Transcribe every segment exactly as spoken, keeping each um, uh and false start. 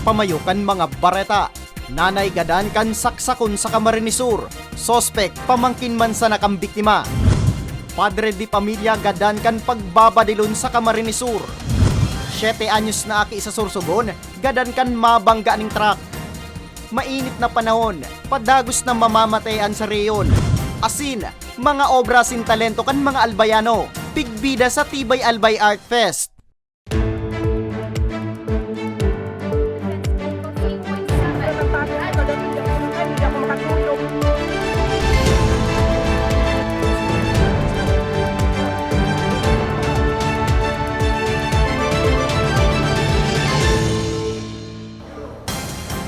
Pamayo kan mga bareta. Nanay gadan kan saksakon sa Camarines Sur. Suspek, pamangkin man sana kan biktima. Padre de pamilya gadan kan pagbabadilon sa Camarines Sur. Siyete anyos na aki sa Sorsogon, gadan kan mabangga ning truck. Mainit na panahon, padagos na mamamatay an sa rehiyon. Asin, mga obra sin talento kan mga Albayano. Pigbida sa Tibay Albay Art Fest.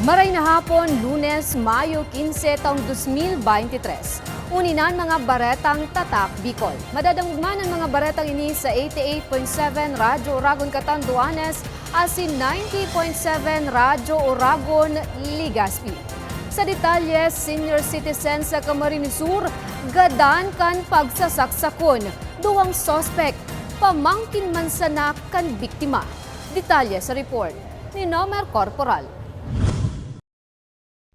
Maray na hapon, Lunes, Mayo quince, taong dos mil veintitrés. Uni na an mga baretang Tatak Bicol. Madadangog man an mga baretang ini sa eighty-eight point seven Radyo Oragon Catanduanes asin ninety point seven Radyo Oragon, Legazpi. Sa detalye, senior citizen sa Camarines Sur gadan kan pagsasaksakon. Duwang suspek, pamangkin man sana kan biktima. Detalye sa report ni Nomer Corporal.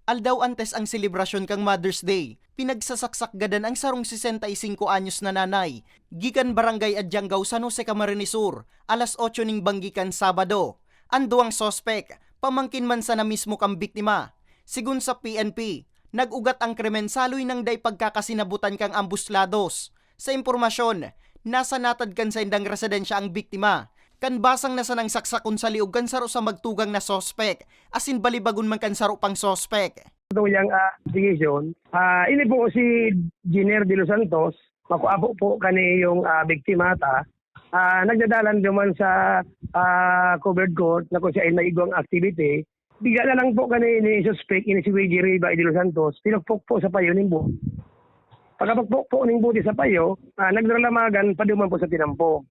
Aldaw antes ang selebrasyon kan Mother's Day, pinagsasaksak gadan ang sarong sesenta y singko anyos na nanay, gikan Barangay Adiangao, San Jose, Camarines Sur, alas otso ning banggi kan Sabado. An duwang suspek, pamangkin man sana mismo kan biktima. Sigon sa P N P, nag-ugat ang krimen saloy nang dai pagkakasinabutan kan ambos lados. Sa impormasyon, nasa natad kan saindang residensya ang biktima. Kan basang na sanang saksakon sa liog kan saro sa magtugang na suspek, asin balibagon man kan saro pang suspek. Itong yang, ah, investigation, ah, ini po si Jenner de los Santos, makua po po kani yung, ah, biktima ta, ah, nagdadalan duman sa, ah, covered court na kung saan may igwang activity. Bigla na lang po kani ni suspek, ini si J J Riva de los Santos, pinukpok po sa payo ning bote. Pagkapukpok po ning bote sa payo, ah, nagdaralamagan pa duman po sa tinampo.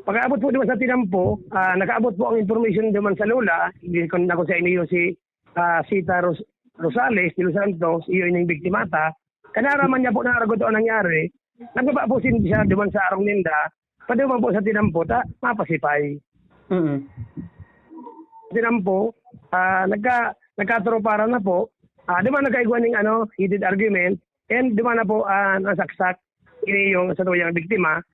Pagkaabot po duman sa tinampo, ah, nakaabot po ang information duman sa lola, di ko na kung sa inyo si, ah, Sita Ros-, Rosales de los Santos, iyo ining biktimata. Kanaraman niya po na aragot ang nangyari. Nagbaba po sin-, siya duman sa arong ninda, paduman po sa tinampo, ta, mapasipay. Mm. Tinampo, ah, nagka-, nagkaturuparan na po. Ah, duman nagkaigwa ning, ano, heated argument. And duman na po, ah, nasaksak ini yung sa tuyang biktima.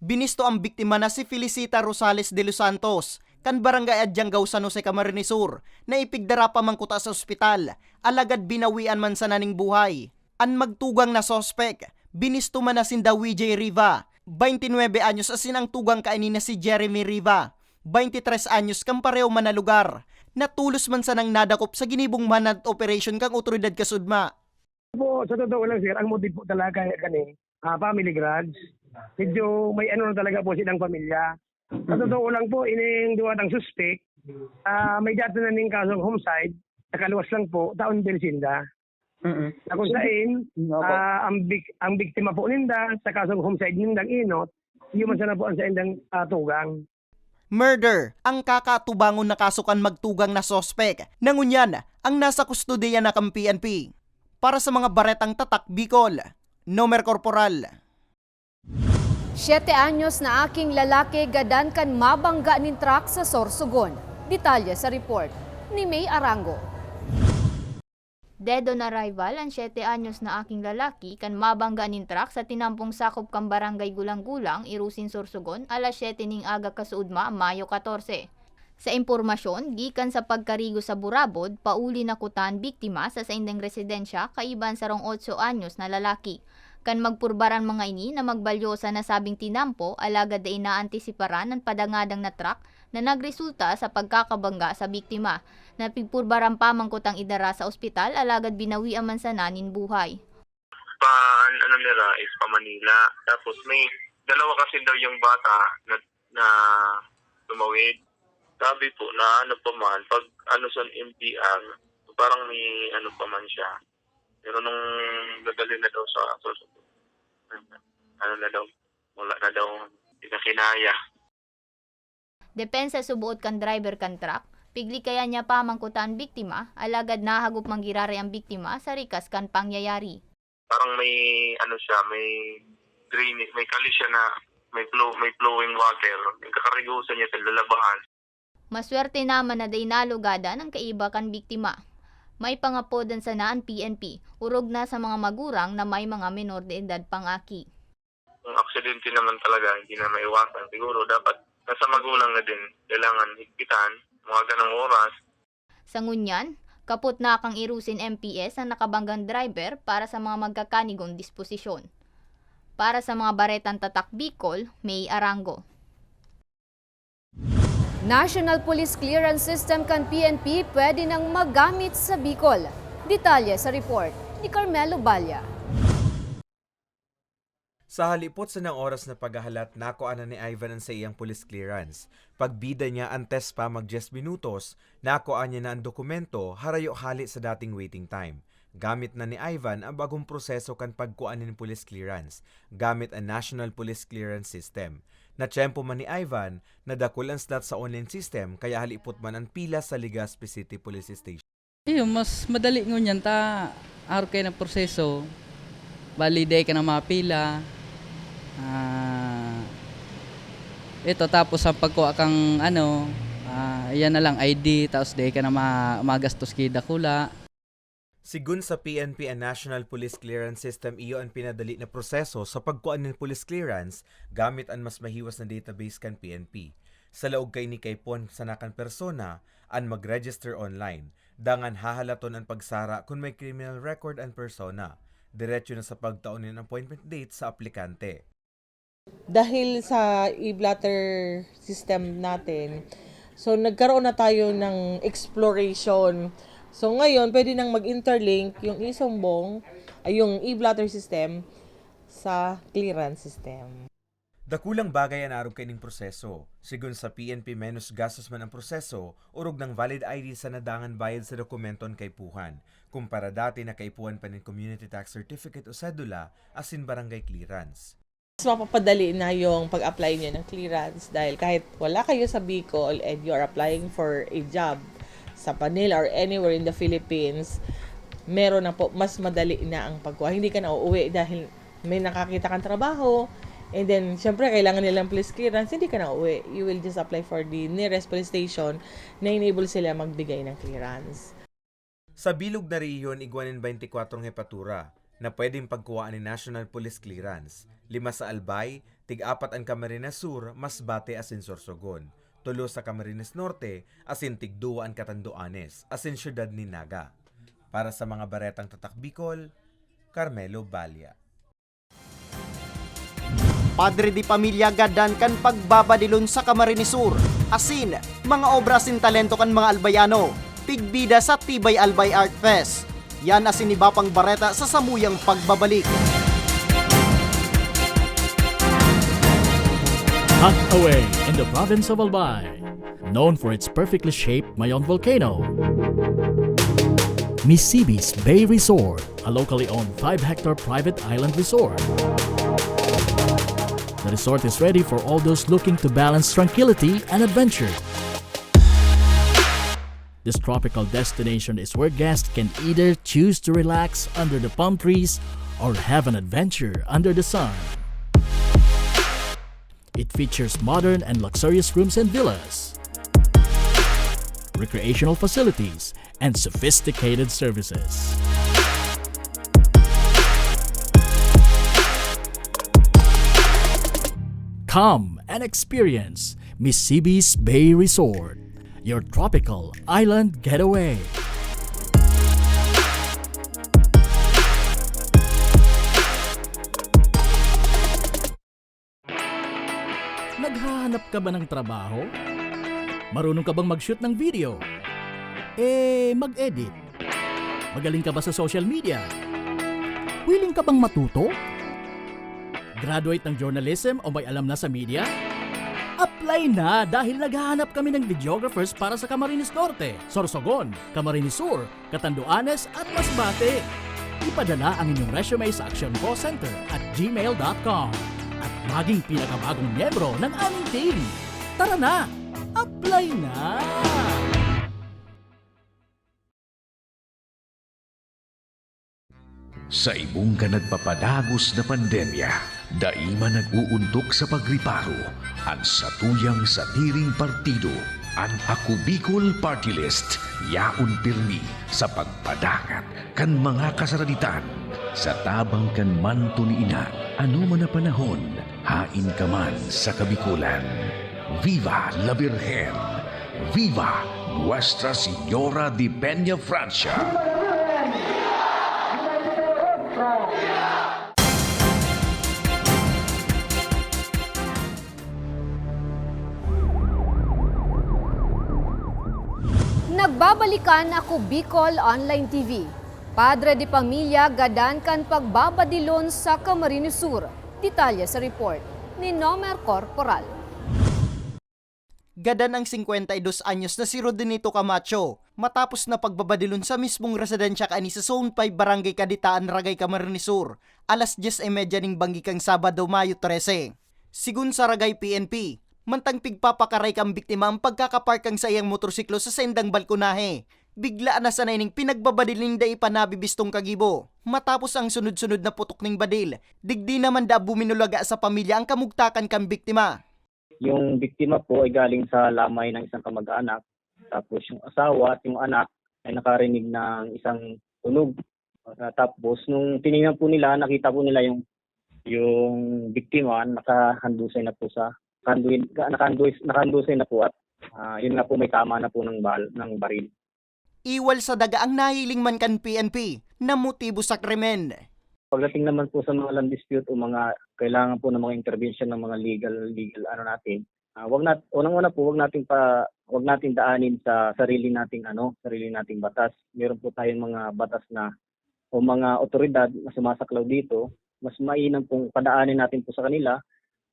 Binisto ang biktima na si Felicita Rosales de los Santos, kan Barangay Adiangao, San Jose, Camarines Sur, na ipigdara pa man kuta sa ospital, alagad binawian man sana ning buhay. An magtugang na suspek, binisto man na sinda Wijay Riva, twenty nuebe anyos, asin ang tugang kaini na si Jeremy Riva, twenty tres anyos, kan pareho man na lugar, na tolos man sanang nadakop sa ginibong manhunt operation kan otoridad kasudma. Po, sa totoo lang, sir, ang motive po talaga kani, ah, family grudge. Medyo may ano na talaga po silang pamilya. Sa Mm. totoo lang po, ining duwa ng suspek, ah, may dati na ning kasong homicide, nakaluwas lang po, taon din sinda. Mm. Na kung sain, Opo. ah, ang bik-, ang biktima po ninda sa kasong homicide nindang inot, yun man sana po ang saindang, ah, tugang. Murder ang kakaatubangon na kaso kan magtugang na suspek. Na ngunyan, ang nasa kustodiya na kan P N P. Para sa mga baretang Tatak Bicol, Nomer Corporal. Siyete anyos na aking lalaki gadan kan mabangga nin truck sa Sorsogon. Detalye sa report ni May Arango. Dead on arrival an siyete anyos na aking lalaki kan mabangga nin truck sa tinampong sakop kan Barangay Gulang-Gulang, Irusin, Sorsogon, alas siyete ning aga kasuodma, Mayo katorse. Sa impormasyon, gikan sa pagkarigo sa burabod, pauli na kuta an biktima sa saindang residensya kaiba an sarong otso anyos na lalaki. Kan magpurbar an mga ini na magbalyo sa nasabing tinampo, alagad dai naantisiparan an padangadang na truck na nagresulta sa pagkakabangga sa biktima. Napigpurbaran pa man kutang idara sa ospital, alagad binawian man sana nin buhay. Pa, an-, ano nira is pa Manila. Tapos may dalawa kasi daw yung bata na, na tumawid. Sabi po na ano pa man, pag ano sa M T R, parang may ano pa man siya. Pero nung dadalhin na daw sa, sa, ano na daw, wala na daw, hindi na kinaya. Depensa suboot kan driver kan truck, piglikayan niya pa man kuta an biktima, alagad nahagop man giraray an biktima sa rikas kan pangyayari. Parang may, ano siya, may drainage, may kali siya na may flow, may flowing water. Yung kakarigosan niya sa lalabahan. Maswerte naman na dai nalugadan an kaiba kan biktima. May pangapodan sana an P N P, orog na sa mga magurang na may mga menor de edad pang aki. Kung aksidente naman talaga, hindi na maiwasan. Siguro dapat nasa magulang na din. Kailangan higpitan, mga ganong oras. Sa ngunyan, kapot na kan Irosin M P S ang nakabanggang driver para sa mga magkakanigon disposisyon. Para sa mga baretang tatak Bicol, May Arango. National Police Clearance System kan P N P pwede nang magamit sa Bicol. Detalye sa report ni Carmelo Balla. Sa halipot sanang oras na paghahalat, nakuha na ni Ivan an saiyang police clearance. Pagbida niya antes pa mag dyes minutos, nakuha niya na an dokumento, harayo hale sa dating waiting time. Gamit na ni Ivan an bagong proseso kan pagkua nin police clearance, gamit an National Police Clearance System. Natiyempo man ni Ivan na dakul an slot sa online system, kaya halipot man an pila sa Legazpi City Police Station. Iyo, mas madali ngunyan ta arog kayo na proseso. Bali, dai ka na mapila. Ah, ito, tapos ang pagkuha kang ano, ah, yan na lang, I D, tapos dai ka na ma- magastos ki dakula. Sigun sa P N P, an National Police Clearance System iyo an pinadali na proseso sa pagkua nin police clearance gamit an mas mahiwas na database kan P N P. Sa laog kaini kaipon sana kan persona an mag-register online, dangan hahalaton an pagsara kun may criminal record an persona. Diretso na sa pagtao nin appointment date sa aplikante. Dahil sa e-blotter system natin, so nagkaroon na tayo ng exploration. So ngayon, pwede nang mag-interlink yung e-sumbong, ay yung e-blotter system sa clearance system. Dakulang bagay an arog kaining proseso. Sigon sa P N P, menos gastos man ang proseso, orog nang valid I D sana dangan bayad sa dokumento an kaipuhan, kumpara dati na kaipuhan pa nin community tax certificate o sedula asin barangay clearance. Mas mapapadali na yung pag-apply niyo ng clearance dahil kahit wala kayo sa Bicol and you are applying for a job sa Manila or anywhere in the Philippines, meron na po, mas madali na ang pagkuha. Hindi ka na uuwi dahil may nakakita kang trabaho, and then, syempre, kailangan nilang police clearance, hindi ka na uuwi. You will just apply for the nearest police station na enable sila magbigay ng clearance. Sa bilog na rehiyon igwa nin baynte kwatro jepatura na pwedeng pagkuhaan nin National Police Clearance, lima sa Albay, tig-apat an Camarines Sur, Masbate asin Sorsogon, tulo sa Camarines Norte, asin tigduwa an Catanduanes asin siyudad nin Naga. Para sa mga baretang Tatak Bicol, Carmelo Balia. Padre de Pamilya gadan kan pagbabadilon sa Camarines Sur, asin mga obra asin talento kan mga Albayano, tigbida sa Tibay Albay Art Fest. Yan asin iba pang bareta sa samuyang pagbabalik. Tucked away in the province of Albay, known for its perfectly shaped Mayon volcano, Misibis Bay Resort, a locally owned five-hectare private island resort. The resort is ready for all those looking to balance tranquility and adventure. This tropical destination is where guests can either choose to relax under the palm trees or have an adventure under the sun. It features modern and luxurious rooms and villas, recreational facilities, and sophisticated services. Come and experience Misibis Bay Resort, your tropical island getaway. Naghahanap ka ba ng trabaho? Marunong ka bang mag-shoot ng video? Eh, mag-edit? Magaling ka ba sa social media? Willing ka bang matuto? Graduate ng journalism o may alam na sa media? Apply na, dahil naghahanap kami ng videographers para sa Camarines Norte, Sorsogon, Camarines Sur, Catanduanes at Masbate. Ipadala ang inyong resume sa actioncallcenter at gmail dot com at maging pinakabagong miyembro ng aming team. Tara na! Apply na! Sa ibong kan nagpapadagos na pandemya, dai man nag-uuntok sa pagriparo an satuyang sadiring partido. An Ako Bicol Party List, yaon pirmi sa pagpadangat kan mga kasaraditan. Sa tabang kan manto ni Ina, ano man na panahon, hain ka man sa Kabikolan. Viva la Virgen! Viva Nuestra Señora de Peña Francia! Nagbabalikan Ako Bicol Online T V. Padre de pamilya gadan kan pagbabadilon sa Camarines Sur. Detalye sa report ni Nomer Corporal. Gadan ang singkwenta y dos anyos na si Rodenito Camacho, matapos na pagbabadilon sa mismong residensya kaini sa Zone five, Barangay Kaditaan, Ragay, Camarines Sur, alas dyes y media ning banggi kan Sabado, Mayo trese. Sigon sa Ragay P N P, mantang pigpapakaray kan biktima an pagkakapark kan saiyang motorsiklo sa saindang balkonahe, bigla na sana ining pinagbabadil nin dai pa nabibistong kagibo. Matapos ang sunod-sunod na putok ning badil, digdi naman da buminulaga sa pamilya ang kamugtakan kan biktima. Yung biktima po ay galing sa lamay ng isang kamag-anak, tapos yung asawa at yung anak ay nakarinig ng isang tunog. Ah, tapos nung tinignan po nila, nakita po nila yung, yung biktima nakahandusay na po sa, nakahandusay, nakahandusay, nakahandusay na po at, ah, yun nga po, may tama na po ng bal-, ng baril. Iwal sa daga ang nahiling man kan P N P na motibo sa krimen. Pagdating naman po sa mga land dispute o mga kailangan po ng mga interbensyon ng mga legal, legal ano natin, ah, wag nat-, unang-una po, wag nating pa-, wag nating daanin sa sarili nating ano, sarili nating batas. Meron po tayong mga batas na o mga otoridad na sumasaklaw dito, mas mainam pong padaanin natin po sa kanila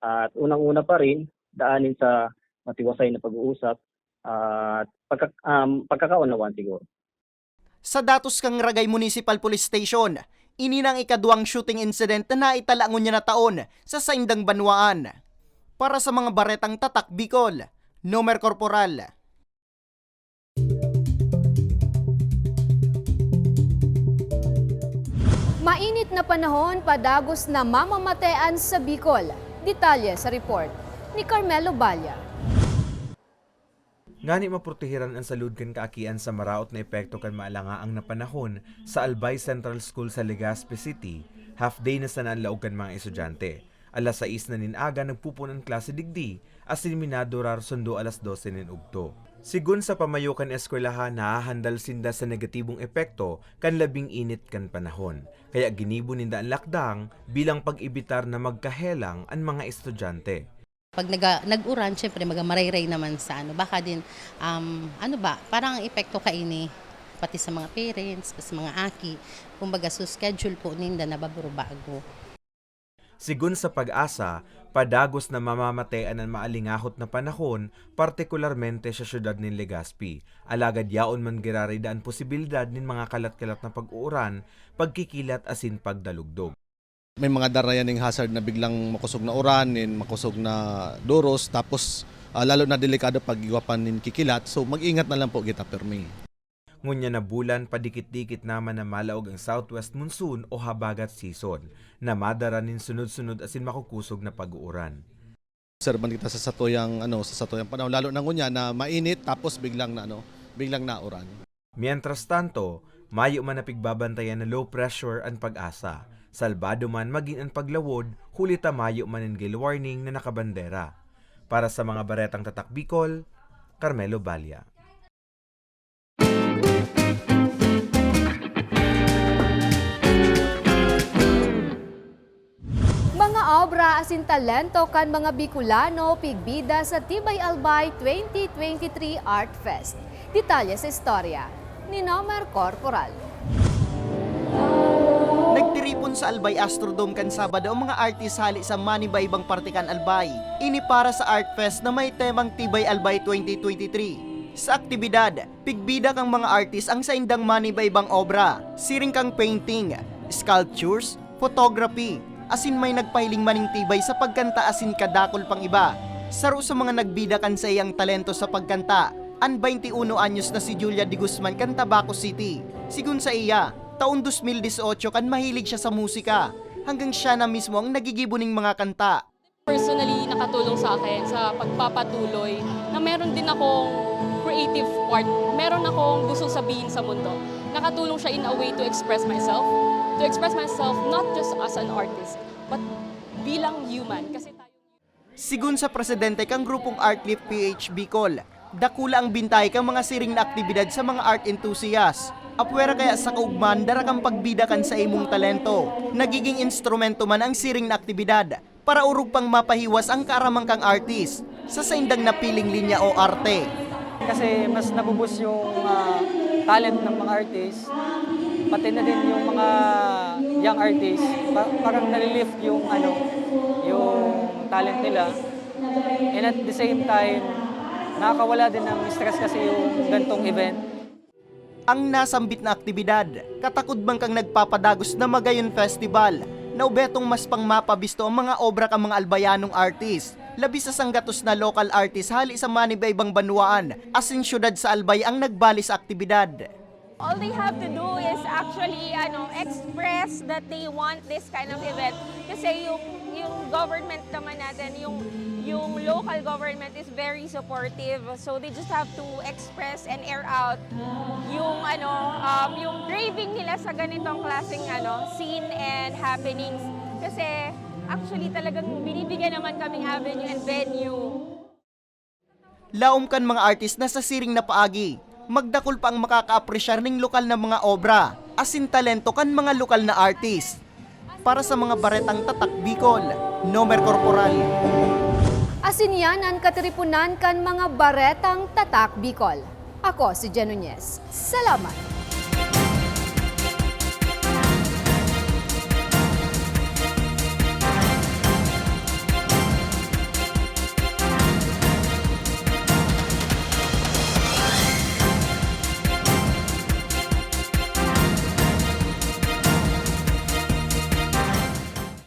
at unang-una pa rin, daanin sa matiwasay na pag-uusap at pagka-, um, pagkakaunawaan siguro. Sa datos kan Ragay Municipal Police Station, ini na ang ikaduwang shooting incident na naitala ngunyan na taon sa saindang banwaan. Para sa mga baretang Tatak Bicol, Nomer Corporal. Mainit na panahon, padagos na mamamatean sa Bicol. Detalye sa report ni Carmelo Balla. Ngani maprotehiran an salud kan kaakian sa maraot na epekto kan maalangaang na panahon, sa Albay Central School sa Legazpi City, half day na sana an laog kan mga estudyante. Alas sais na nin aga nagpopoon an klase digdi, asin minadurar sundo alas dose nin udto. Sigon sa pamayo kan eskwelahan, nahahandal sinda sa negatibong epekto kan labing init kan panahon, kaya ginibo ninda an lakdang bilang pag-ebitar na magkahelang an mga estudyante. Pag naga-, nag-uran, syempre, maga-, marayray naman sa ano. Baka din, um, ano ba, parang ang epekto kaini, pati sa mga parents, sa mga aki, kumbaga, so schedule po ninda na babago. Sigon sa PAGASA, padagos na mamamatean an maalingahot na panahon, partikularmente sa syudad nin Legazpi. Alagad yaon man giraray daa an posibilidad nin mga kalat-kalat na pag-uuran, pagkikilat asin pagdalugdog. May mga darayan ning hazard na biglang makosog na uran, nin makosog na doros, tapos, ah, lalo na delikado pag igwa pa nin kikilat. So, mag-ingat na lang po kita pirmi. Ngunyan na bulan, padikit-dikit naman na malaog ang southwest monsoon o habagat season, na madara nin sunod-sunod asin makukosog na pag-uuran. Obserban kita sa satuyang, ano, sa satuyang panahon, lalo na ngunyan na mainit tapos biglang na, ano, biglang nauran. Mientras tanto, mayo man na pigbabantayan na low pressure an PAGASA. Salbado man magin an paglawod, huli ta mayo man nin gale warning na nakabandera. Para sa mga baretang Tatak Bicol, Carmelo Balla. Mga obra asin talento kan mga Bicolano pigbida sa Tibay Albay twenty twenty-three Art Fest. Detalye sa istorya ni Nomer Corporal. Nagtiripon sa Albay Astrodome kan Sabado ang mga artist hale sa manibaybang parte kan Albay. Ini para sa Art Fest na may temang Tibay Albay twenty twenty-three. Sa aktibidad, pigbida kan mga artist ang saindang manibaybang obra, siring kan painting, sculptures, photography, asin may nagpahiling man nin tibay sa pagkanta asin kadakul pang iba. Saro sa mga nagbida kan saiyang talento sa pagkanta, an baynti uno anyos na si Julia de Guzman kan Tabaco City. Sigon sa iya, taon dos mil dieciocho kan mahilig siya sa musika, hanggang siya na mismo ang nagigibo nin mga kanta. Personally, nakatulong sa akin sa pagpapatuloy na meron din akong Creative part, meron akong gustong sabihin sa mundo. Nakatulong siya in a way to express myself, to express myself not just as an artist, but bilang human. Kasi tayo Sigun sa presidente kan grupong Artlift P H Bicol, dakula ang bintahe kan mga siring na aktibidad sa mga art enthusiast. Apwera kaya sa kaugmahan dara kan pagbida kan saimong talento. Nagiging instrumento man ang siring na aktibidad para orog pang mapahiwas ang kaaraman kan artist sa saindang napiling linya o arte. Kasi mas nabubus yung ah, talent ng mga artist, pati na din yung mga young artist, pa- parang nalilift yung ano, yung talent nila. And at the same time, nakakawala din ng stress kasi yung gantong event. Ang nasambit na aktibidad, katakod man kan nagpapadagos na Magayon Festival, na obetong mas pang mapabisto ang mga obra kan mga Albayanong artist, labi sa sanggatos na local artist hali sa manibaybang banwaan, asin syudad sa Albay ang nagbali sa aktibidad. All they have to do is actually ano, express that they want this kind of event. Kasi yung, yung government naman natin, yung, yung local government is very supportive. So they just have to express and air out yung ano, um, yung craving nila sa ganitong klaseng ano, scene and happenings. Kasi actually talagang binibigyan naman kaming avenue and venue. Laom kan mga artist na sa siring na paagi, magdakul pa ang makakaapresyar ning lokal na mga obra asin talento kan mga lokal na artist. Para sa mga baretang tatak Bicol, Nomer Corporal. Asin yan an katiriponan kan mga baretang tatak Bicol. Ako si Jen Nunez. Salamat!